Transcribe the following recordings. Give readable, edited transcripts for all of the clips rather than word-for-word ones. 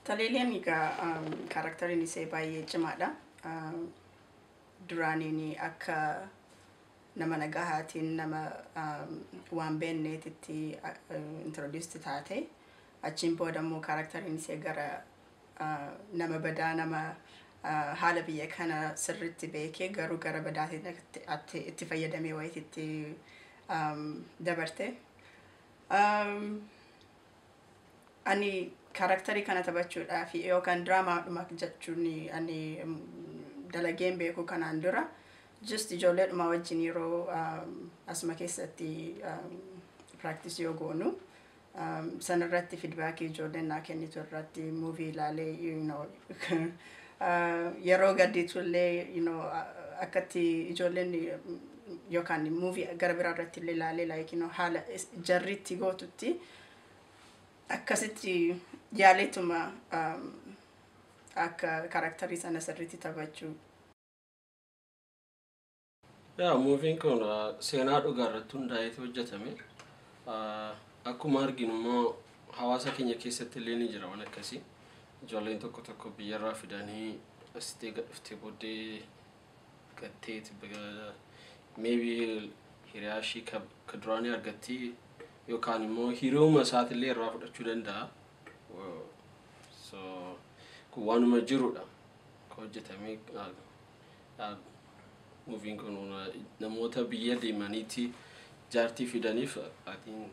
Taliileen egaa characteriin isee baay'ee cimaadha. Duraaniin akka nama nagahaatiin, nama waan beekneetitti introduced taate. Achiin booda immoo characteriin isee gara nama badaa, nama haala biyya kana sirriitti beekee garuu gara badaatiin itti fayyadamee wayiitti dabarte. Ani characterii kana taphachuudhaaf yookaan diraamaadhuma jechuun ani dalageen beeku kanaan dura, just ijoolleedhuma wajjin yeroo asuma keessatti practice yoo goonu, sanarratti feedbackii ijoolleen naa kennitu irratti movie ilaalee, yeroo gaddiitu illee akkatti ijoolleen yookaan movie gara biraa irratti illee ilaalee, like haala jarri itti gootutti akkasitti yaaleetuma akka characterii sana sirriitti taphachuu. Yaa, movien kun seenaa dhugaa irratti hundaa'eeti hojjetame. Akkuma arginu immoo hawaasa keenya keessatti illee ni jira waan akkasii. Ijoolleen tokko tokko biyyarraa fidanii asitti eega dhuftee booddee gatteeti, maybe hiriyaa ishii ka duraanii argatti yookaan immoo hiriyooma isaatillee irraa fudhachuu danda'a. So kun waanuma jirudha. Ka hojjetamee movien kun namoota biyya deemaniiti jaartii fidaniif atiin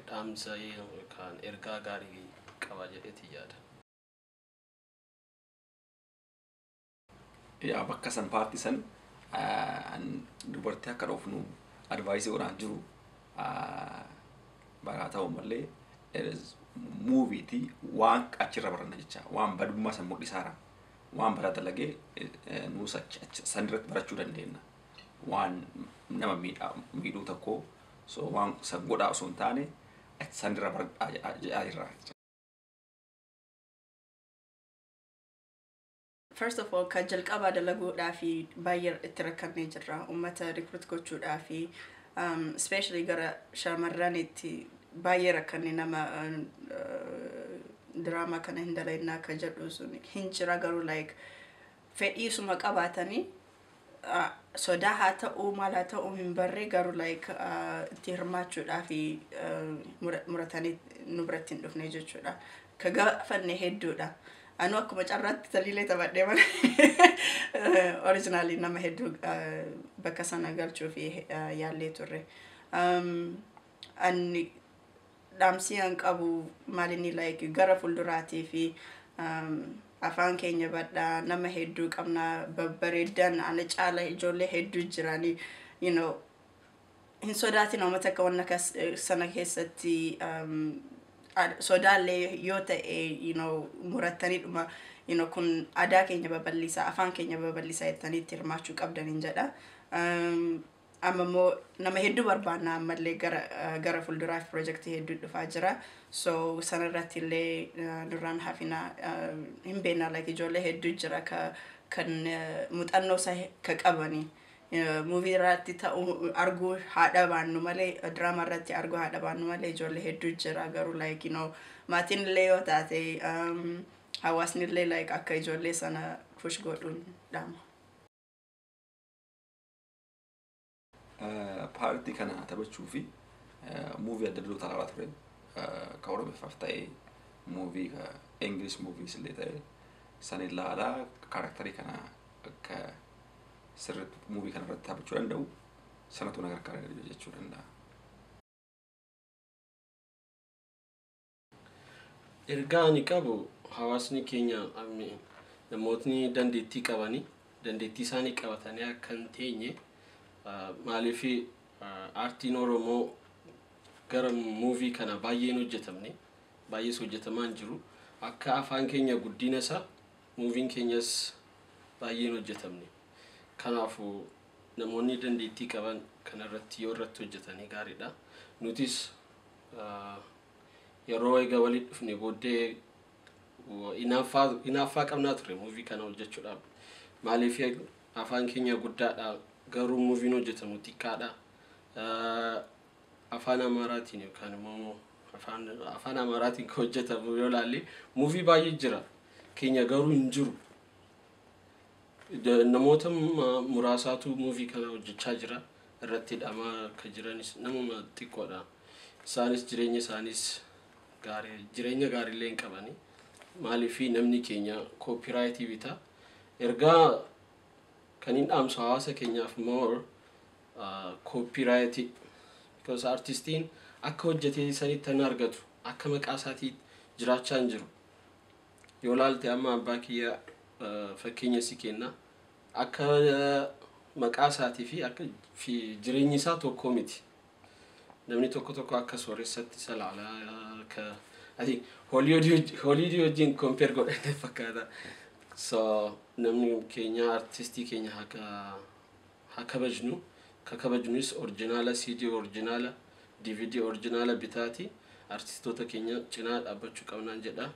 dhaamsa yookaan ergaa gaarii qaba jedheeti yaada. Yaa, bakka san partii san dubartii akka dhoofnu adviceii godhaan jiru baraa ta'u malee, movieti waan achirra baranna jecha, waan badummaa san mul'isaara, waan bara dalagee nuus san irratti barachuu dandeenya, waan nama miidhuu tokko. So waan san godhaa osoo hin taane san irra baradhaa jedhaa jirra. First of all, kan jalqabaa dalaguudhaa fi baay'ee itti rakkannee jirra. Uummata recruit gochuudhaa fi especially gara shamarraniitti baay'ee rakkanne. Nama diraamaa kana hin dalagnaa akka jedhu sun hin jira, garuu like fedhiisuma qabaatanii sodaa haa ta'uu, maal haa ta'uu hin barree, garuu like itti hirmaachuudhaa fi muratanii nu biratti hin dhufne jechuudha. Ka gaafanne hedduudha. Anu akkuma carraatti Taliilee taphadhee malee originally nama hedduu bakka sana galchuu fi yaallee turre. Ani dhaamsii an qabu maalinni, like gara fuulduraatii fi afaan keenya badhaa, nama hedduu qabna, babbareedan, ana caala ijoollee hedduu jiranii, hin sodaatin. Uummata akka wanna sana keessatti sodaallee yoo ta'e, murattanii dhuma kun aadaa keenya babal'isaa, afaan keenya babal'isaa jettanii itti hirmaachuu qabdan hin jedha. Amma immoo nama hedduu barbaanna, ammallee gara fuulduraaf pirojektii hedduu dhufaa jira. So sanarratti illee nurraan hafina hin beekna, like ijoollee hedduu jira ka kan muuxannoo isaa ka qabanii. Movie irratti ta'uu arguu haadha baannu malee, diraamaa irratti arguu haadha baannu malee, ijoollee hedduu jira, garuu like maatiin illee yoo taate, hawaasni illee like akka ijoollee sana push godhuun dhaama. Partii kana taphachuu fi movie adda addaa ilaalaa ture. Ka Oromiffaaf ta'ee, movie ka English movies illee ta'e san ilaalaa, characterii kana akka sirriitti movie kana irratti taphachuu danda'u sanatu na gargaara jechuu danda'a. Ergaa ani qabu, hawaasni keenya, namootni dandeettii qabanii dandeettii isaanii qabatanii akka hin teenye. Maaliif aartiin Oromoo gara movie kana baay'een hojjetamne, baay'ees hojjetamaa hin jiru. Akka afaan keenya guddina isaa movien keenyas baay'een hojjetamne. Kanaafuu namoonni dandeettii qaban kanarratti yoo irratti hojjetanii gaariidha. Nutis yeroo egaa walitti dhufne booddee hinaaffaa qabnaa ture movie kana hojjechuudhaaf. Maaliif afaan keenya guddaadha, garuu movien hojjetamu xiqqaadha. Afaan Amaaraatiin yookaan immoo Afaan Amaaraatiin kan hojjetamu yoo ilaalle movie baay'ee jira. Keenya garuu hin jiru. Namoota muraasaatu movie kana hojjechaa jira. Irratti hidhamaa akka jiranis namuma xiqqoodha. Isaanis jireenya isaanis gaarii, jireenya gaariillee hin qabani. Maaliifii namni keenya copyright bitaa. Ergaa kan hin dhaamsu hawaasa keenyaaf more copyright, because artistiin akka hojjetee sanitti hin argatu, akka maqaa isaatii jiraachaa hin jiru. Yoo laalte amma abbaa kiyya fakkeenya si kenna, akka maqaa isaatii fi akka fi jireenyi isaa tokko miti. Namni tokko tokko akka sooressatti isa laala, akka I think Hollywood wajjin compare godhanii fakkaata. So namni keenya artistii keenya haa kabajnu. Ka kabajnus original CD, original DVD, original bitaati artistoota keenya cinaa dhaabbachuu qabnaan jedha.